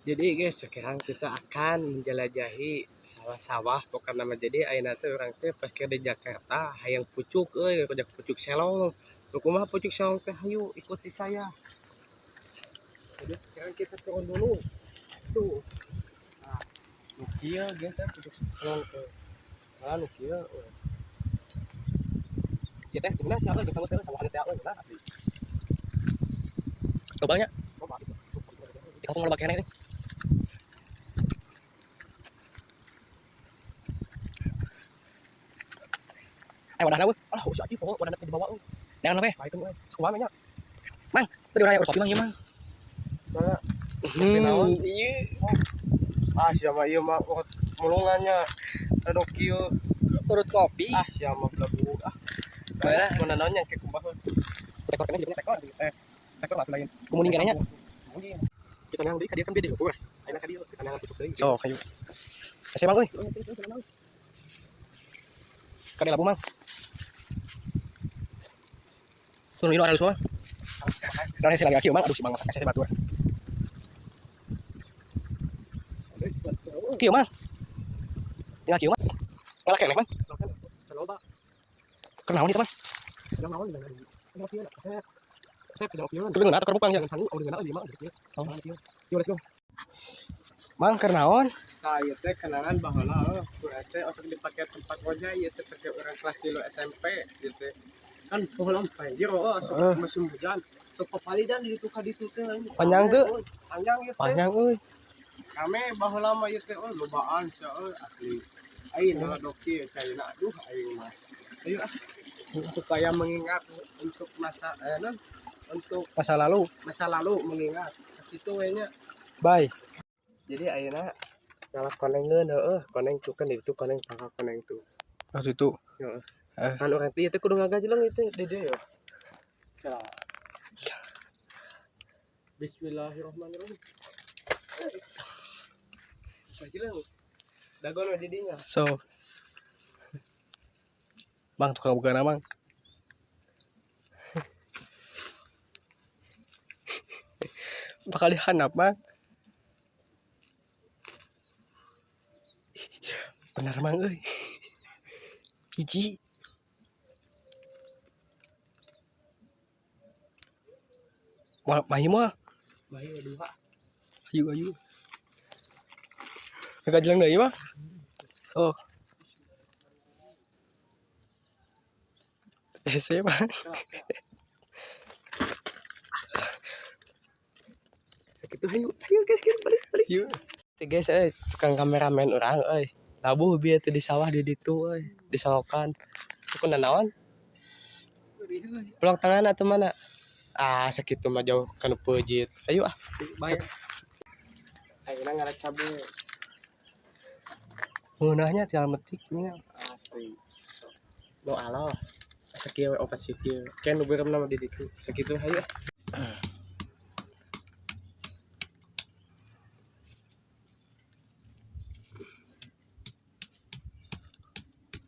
Jadi guys, sekarang kita akan menjelajahi sawah-sawah pokokna mah. Jadi ayeuna teh urang teh pas di Jakarta hayang pucuk euy, rujak pucuk selong. Nu kumaha pucuk selong teh, hayu ikuti saya. Jadi sekarang kita turun dulu. Tuh. Nah, nu kieu guys ya pucuk selong teh. Nah, nu kieu euy. Ya teh, sebenarnya siapa geus teh sama teh euy, nah asli. Loba nya. Di kampung loba keneh nih. Wadahna euy. Alah, usah atuh pokok wadahna teh dibawa euy. Neangan we. Bae euy. Sakumaha nya. Mang, tadi urang urus kopi mang ieu mang. Mana? Kopi naon? Ieu. Ah, siapa ieu mah urut mulungannya. Aduh kieu. Urut kopi. Ah, siapa belagu ah. Mana? Mana naon yang kayak kumaha? Tekor keneh jeung Tekor tekor lah lain. Kumuning keneh nya. Kita nang deui ka dieu kan beda ukur. Ayeuna ka dieu kita nang pucuk deui. Sok hayu. Hese mang euy. Kade labu mang. Turun ini orang semua. Nah, hese lagi kieu mang, aduh si mang hese batur. Kieu mang. Tinggal kieu mang. Ngalah keneh mang. Keur naon ieu mang? Keur ngeunah atau keur mukbang ya? Oh. Yo let's go. Mang keur naon? Nah, ieu teh kenangan baheula euy, ku teh osok dipake tempat roja ieu teh pake urang kelas 3 SMP ieu teh. Kan baheula banjir euy, sok musim hujan. Sok papalidan di ditu ka ditu teh. Panjang teu? Panjang ieu teh. Panjang euy. Rame baheula mah ieu teh euy lobaan sia euy asli. Aing doki caina aduh aing mah. Ayo ah. Supaya mengingat untuk masa untuk masa lalu, masa lalu mengingat. Sakitu we nya. Bye. Jadi ayeuna ngalah konengeun heueuh, koneng tuh kan itu koneng pangkal koneng tuh. Oh situ. Heeh. Kan urang teh ieu teh kudu ngagajleng ieu teh di dieu ya. Bismillahirrahmanirrahim. Gajleng. Dagon we di dinya. So. Bang tukang buka nama, Mang. Bakal dihanap, Mang. Bener mang euy. Hiji. Moal mahi moal. Mahi dua. Ayu ayu. Ngagajleng deui mah. Sok. Hese mah. Sakitu hayu hayu guys balik balik. Yuk. Teh guys euy tukang kameramen urang euy. Labuh bieu teh di sawah di ditu euy, di solokan. Ku nanaon? Pulang tangan atau mana? Ah, sakitu mah jauh kana peujit. Ayo ah. Bae. Ayeuna ngarek cabe. Ngeunahnya tinggal metik nya. Asli. Nu aloh. Sakieu we opat sikil. Ken nu beureum mah di ditu. Sakitu hayu ah.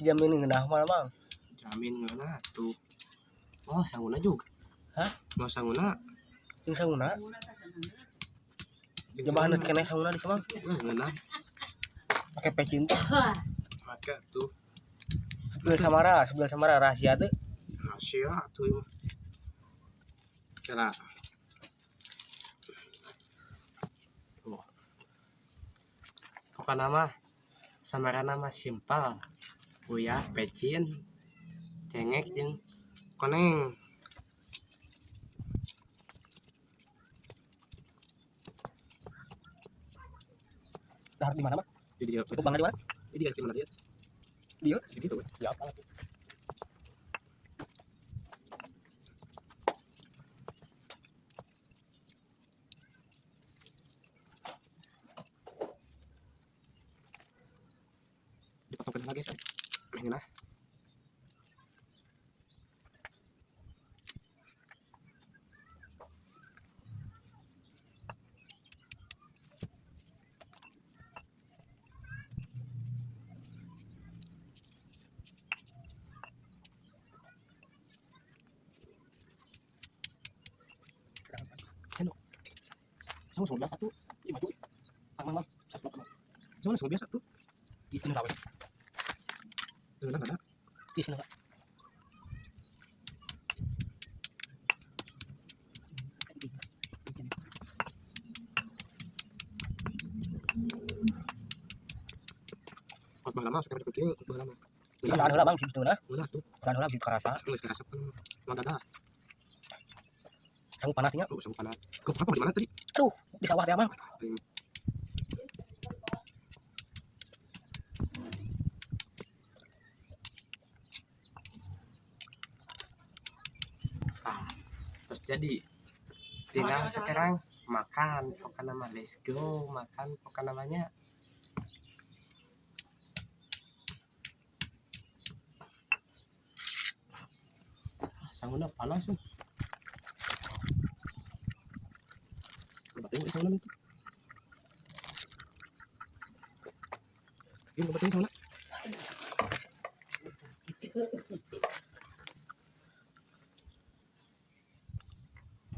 Jamin ngeunah mah mang. Jamin ngeunah tuh. Oh, sanguna juga. Hah? Mau sanguna? Jeung sanguna? Coba haneut keneh sanguna di mang. Ngeunah. Pake pecin tuh. Pake tuh. Sebelah samara rahasia tuh. Rahasia tuh ieu mah. Kira. Tuh. Pokona mah samarana mah simpel. Uyah, pecin, cengek jeung koneng. Dahar di mana, Bang? Di dieu. Cukup banget di mana? Di dieu di mana dia? Dieu. Di dieu. Siap. Dipotong lagi, guys. Aneh ngeunah. Sendok. Sama sebelah satu, lima tuh. Mang, mang, mang. Jangan semua biasa tuh. Di sini lawe. Dengan ada. Di sini, Pak. Pas lama sekarang kecil, pas lama. Saan heula Bang situ nah. Ulah tuh. Saan heula situ karasa. Geus karasa kan. Mah Sanggup panah nya. Tuh, sanggup panah. Kau apa di mana tadi? Aduh, di sawah teh, Bang. Nah, terus jadi tinggal sekarang makan pokoknya nama let's go makan pokoknya namanya. Sanguna panas tuh. Batin sanguna itu. Ini batin sanguna.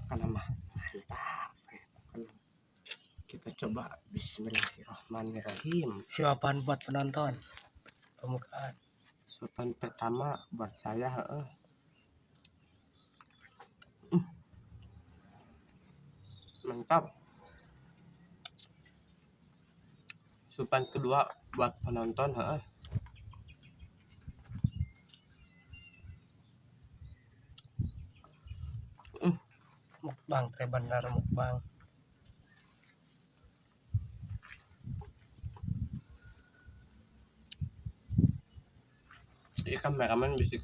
Karena mah mantap. Kita coba bismillahirrahmanirrahim. Suapan buat penonton. Pembukaan. Suapan pertama buat saya, heeh. Mantap. Suapan kedua buat penonton, heeh. Mukbang teh bener mukbang. Jadi kameramen bisa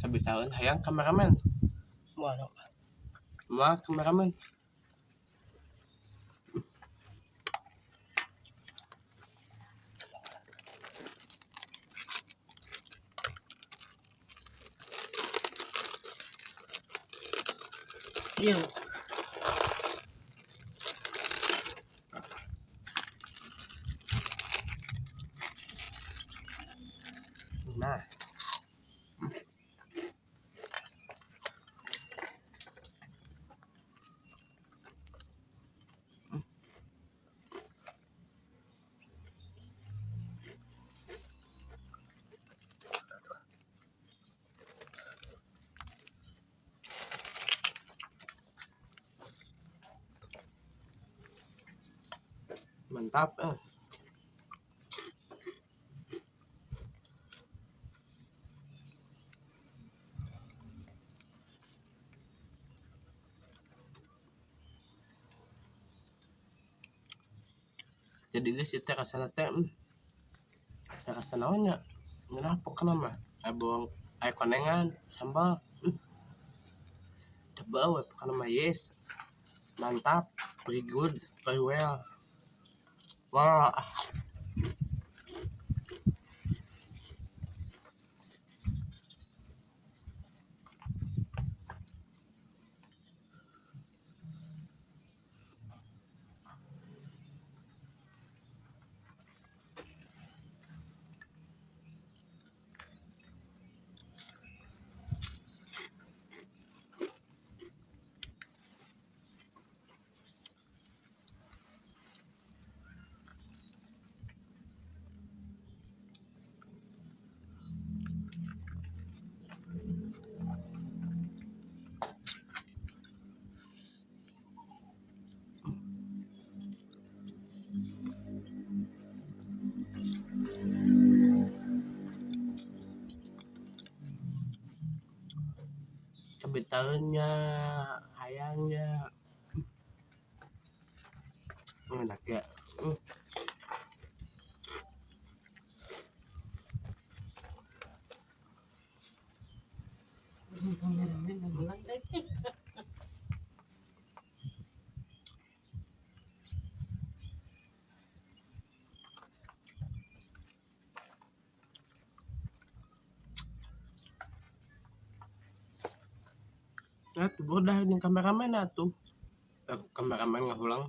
sebitaeun hayang kameramen. Moal sok. Moal kameramen. Iya. Nah. Mantap. Jadi guys, itu rasanya teh, rasa naonnya? Ngeunah pokona mah. Aya bawang, aya konengan, sambal. Tebal we pokona mah, yes. Mantap, very good, very well. Wah. Sebetulnya hayangnya enak ya. Atuh bodah jeung kameramen atuh. Kameramen ngahulang.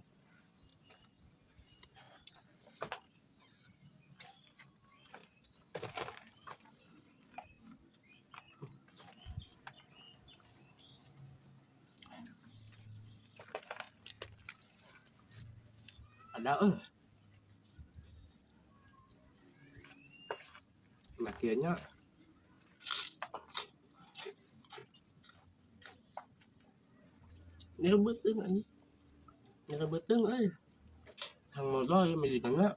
Ada Nah, kieu. Nyeri beuteung anjing. Nyeri beuteung euy. Hayang modol ieu majikanna.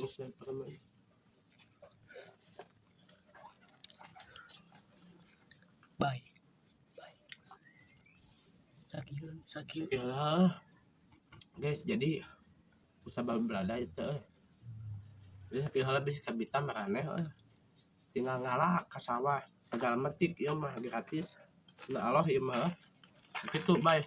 Geus mah. Bye. Bye. Sakieu, sakieu. Yalah. Guys, jadi usah berada itu euy. Jadi sakieu heula bisi kabita maraneh euy. Tinggal ngala ka sawah, sagala metik ieu mah gratis. Na Allah ieu mah. Kitu, bye.